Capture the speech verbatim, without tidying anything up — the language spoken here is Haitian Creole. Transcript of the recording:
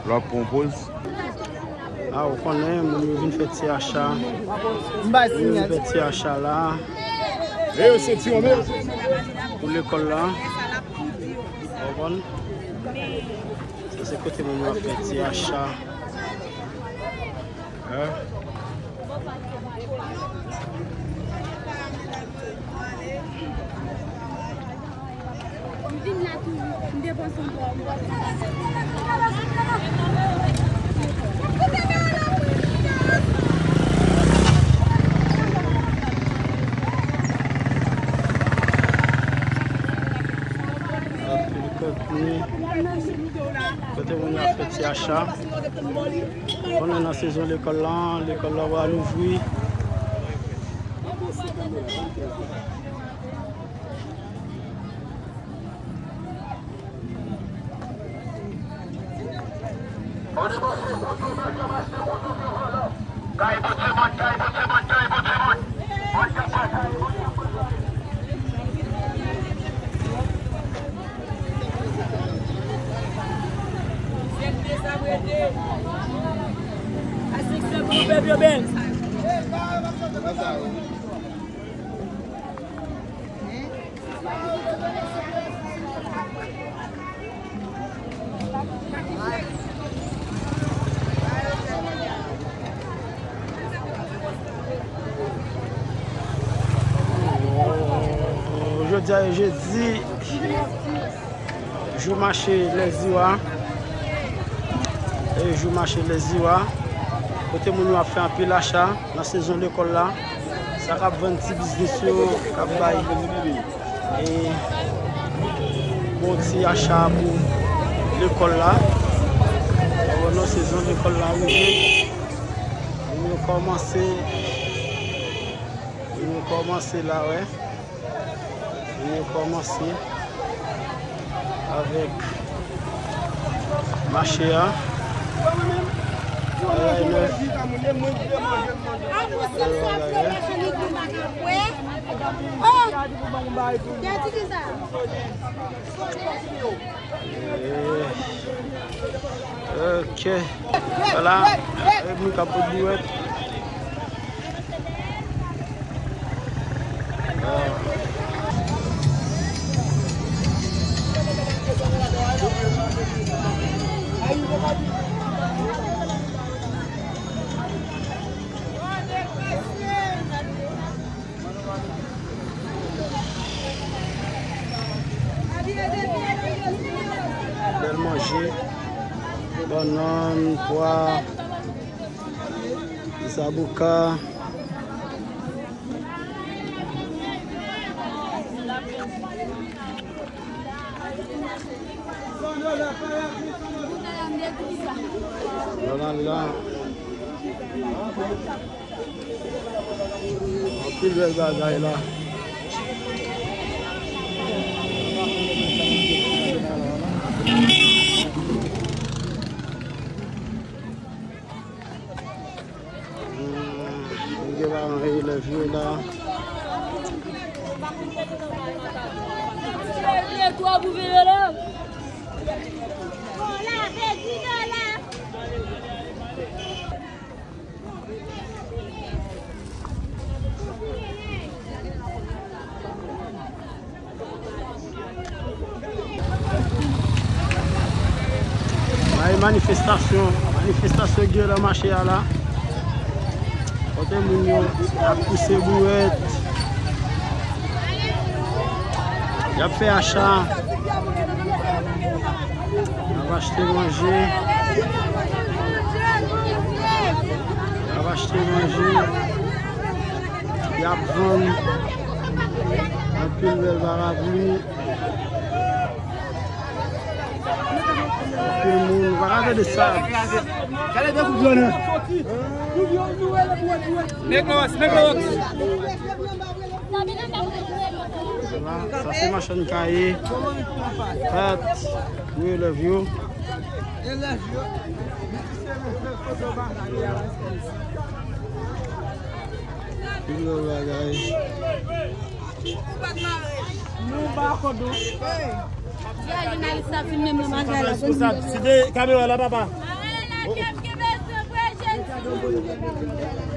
Lè w ap pran poz. A, ou konnen, moun yo vin fè ti acha. Moun yo vin fè ti acha la. Pou lekòl la. Ou konprann? Sa se kote moun yo ap fè ti acha. Hein? M vin la tou, m depanse yon bò. Anpil kontni. Kote moun yo ap fè ti acha. Konnen nan sezon lekòl la, lekòl la va louvri. Jodi a e jedi, jou mache Lèziwa. E jou mache Lèziwa. Kote moun yo ap fè anpil acha nan sezon lekòl la. Sa k ap vann ti biznis yo, k ap bay, e, bon ti acha pou lekòl la. Bon, nan sezon lekòl la rive, nou kòmanse, nou kòmanse la, wè. Nou kòmanse avèk mache a. Bagay nèf. Bagay nèf. Ok. Vwala. Moun k ap pot bouwèt. Bèl manje, bannann, pwa, zaboka. Bannann la. Anpil bèl bagay la. Hmm, gen pa anyen elèv yo la. Bay manifestasyon, manifestasyon gen nan mache a la. Kote moun yo ap pouse bouwèt. Y ap fè acha. Y ap achte manje. Y ap achte manje. Y ap vann. Anpil bèl parapli. Anpil moun. Pa ka tande sa. Nèg Lawòks, nèg Lawòks. Sa se machann kaye, pèt, wi, elèv yo. Pil lòt bagay. Nou ba kòd nou. Jounalis la filme m nan bagay la. Responsab, si de kamera la, papa. Kè m gen bezwen vre, Jezi.